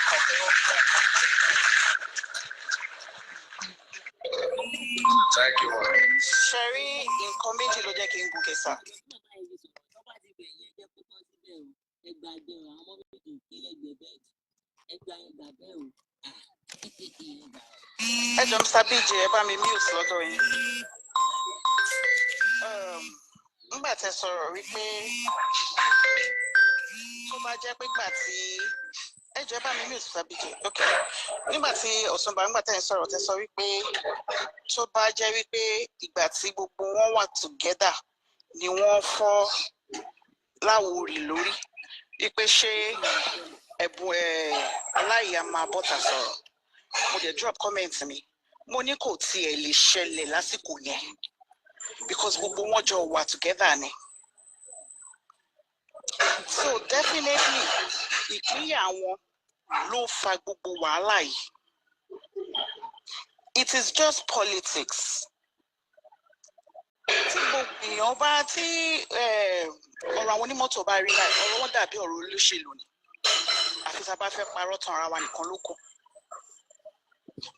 Thank you, ma. Ṣe rí, nǹkan méjì ló jẹ́ kí n gòkè sir. Bàbá yìí sọ̀rọ̀ tó bá ti bẹ̀ yẹn, jẹ́ kó tán síbẹ̀ o. Ẹ gbàgbé o, àwọn ọmọ méjì ò lẹ́gbẹ̀ẹ́ bẹ́ẹ̀. Ẹ gba, ẹ gbà bẹ́ẹ̀ o. Ah, ẹ gbà o. Ẹ jọ, Mr. BJ, ẹ bá mi mute lọ́dọ̀ yín. Nígbà tẹ́ sọ̀rọ̀ wípé tó bá jẹ́ pé gbà tí, ẹ jọ, ẹ bá mi mute, Mr. BJ. Ok, nígbà tí Ọ̀túnba, nígbà tẹ́ ń sọ̀rọ̀, tẹ́ sọ wípé tó bá jẹ́ wípé ìgbà tí gbogbo wọn wà together ni wọ́n fọ́ Láwórì lórí, wípé ṣé ẹ̀bùn ẹ̀ Ọláìyá máa bọ́ta sọ̀rọ̀? Mo dẹ̀ drop comment mi, mo ní kò tiẹ̀ lè ṣẹlẹ̀ lásìkò yẹn because gbogbo wọn jọ wà together ni. So definitely, ìpínyà wọn ló fa gbogbo wàhálà yìí. It is just politics. Tí gbogbo èèyàn bá tí ọ̀rọ̀ àwọn onímọ́tò bá rí báyìí, ọ̀rọ̀ wọn dàbí ọ̀rọ̀ olóṣèlú ni, àfi tá a bá fẹ́ parọ́ tán ara wa nìkan ló kù.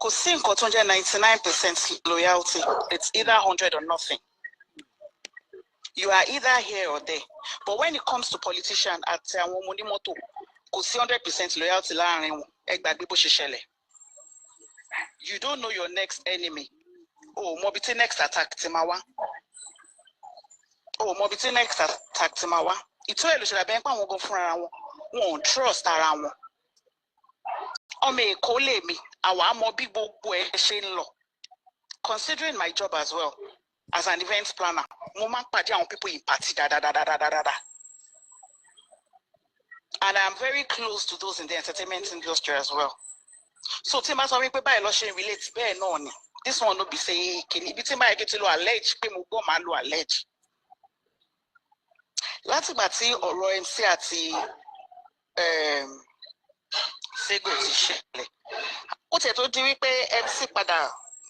Kò sí nǹkan tó ń jẹ́ 99% loyalty. It's either 100 or nothing. You are either here or there. But when it comes to politician àti àwọn ọmọ onímọ́tò, kò sí 100% loyalty láàrin wọn. Ẹ gbàgbé bó ṣe ṣẹlẹ̀. You don't know your next enemy. O ò mọ ibi tí next attack ti máa wá. O ò mọ ibi tí next attack ti máa wá. Ìtọ́ ẹ̀ ló ṣẹlẹ̀ bẹ́ẹ̀ pé àwọn gan fúnra wọn, wọn ò trust ara wọn. Ọmọ Èkó lèmi, àwa mọ bí gbogbo ẹ ṣe ń lọ. Considering my job as well as an event planner, mo máa ń pàdé àwọn people in party dáadáa, and I'm very close to those in the entertainment industry as well. So tí n bá sọ wípé báyìí lọ ṣe ń relate, bẹ́ẹ̀ náà ni. This one no be say kìíní ibi tí n bá yẹ kí n ti lo allege pé mo gbọ́, máa lo allege. Látìgbà tí ọ̀rọ̀ MC àti Sego ti ṣẹlẹ̀, ó tiẹ̀ tó di wípé MC padà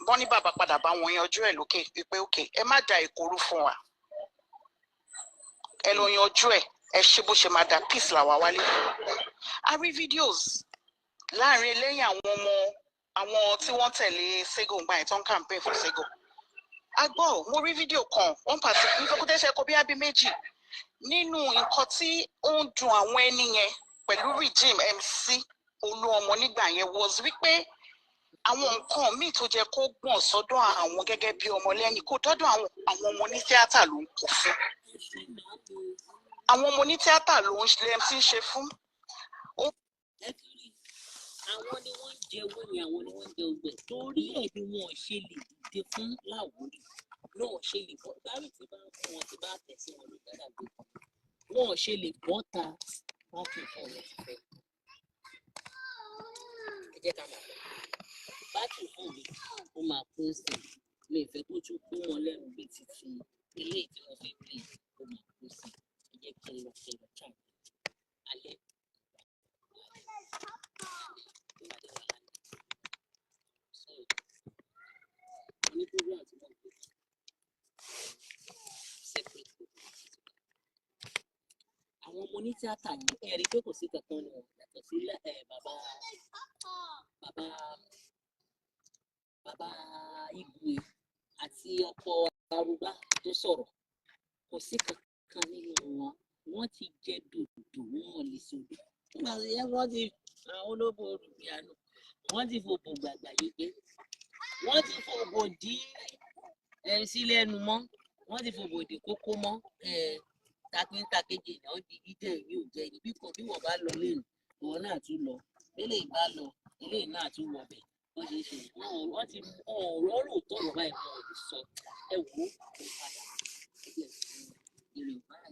wọ́n ní bàbá padà bá wọn yanjú ẹ̀ lókè wípé òkè, ẹ má da ìkorú fún wa, ẹ lọ yanjú ẹ̀, ẹ ṣe bó ṣe máa da, peace làwa wálé. A rí videos láàrin lẹ́yìn àwọn ọmọ àwọn tí wọ́n tẹ̀lé Sego ńgbà yẹn tó ń campaign fún Sego. A gbọ́, mo rí fídíò kan, wọ́n pàṣẹ nífọ̀kútẹ́sẹ̀ kọ bí ábí méjì nínú nǹkan tí ó ń dùn àwọn ẹni yẹn pẹ̀lú regime MC Olúọmọ nígbà yẹn was wípé àwọn nǹkan míì tó jẹ́ kó gbọ̀n sọ́dọ̀ àwọn gẹ́gẹ́ bí ọmọlẹ́yìn kó dọ́dọ̀ àwọn ọmọ ní tíátà ló ń kó fún àwọn ọmọ ní tíátà ló ń ṣe MC ń ṣe fún. Ẹ ti rí, àwọn ni wọ́n ń jẹ owó ni, àwọn ni wọ́n ń jẹ ogbẹ. Torí ẹ̀ ni wọn ò ṣe lè dìde fún Láwórì náà, ṣe lè bọ́ báyìí tí bá ń fún wọn, tí bá tẹ̀ sí wọn ló dára gbé, wọn ò ṣe lè bọ́ ta wọn kì í fún wọn ti fẹ́. Ẹ jẹ́ ká máa lọ. Bátìrì fún mi ó máa kún sí i, mi ì fẹ́ kó tún kú wọn lẹ́nu bíi títí eléyìí tí wọ́n fi play. Ó máa kún sí i. Ẹ jẹ́ kí n lọ charge alẹ́ ìpàdé wa lálẹ́. So mo ní program tí mo ń pè, separate program. Àwọn ọmọ onítíátà yìí, ẹ rí i pé kò sí kankan nù wọn yàtọ̀ sí bàbá Igwe àti ọkọ arúgbá tó sọ̀rọ̀. Kò sí kankan nínú wọn. Wọ́n ti jẹ dòdò, wọn ò lè sọdọ. Nígbà tó yẹ wọ́n ti àwọn olóbó olùbíànú, wọ́n ti fòbò gbàgbà yéké, wọ́n ti fòbò dí ẹ sí lẹ́nu mọ́, wọ́n ti fòbò dí kókó mọ́ ẹ takíntakejì náà di jíjẹ ìwé ò jẹ ní bí kò bí wọ́n bá lọ lẹ́nu, ìwọ náà tún lọ, eléyìí bá lọ, eléyìí náà tún wọbẹ̀. Wọ́n ṣe é ṣe wọ́n ti ọ̀rọ̀ lóòótọ́ ọ̀rọ̀ báyìí, wọn ò lè sọ. Ẹ wò ó, kò padà ẹ jẹ́ ìrè báyìí.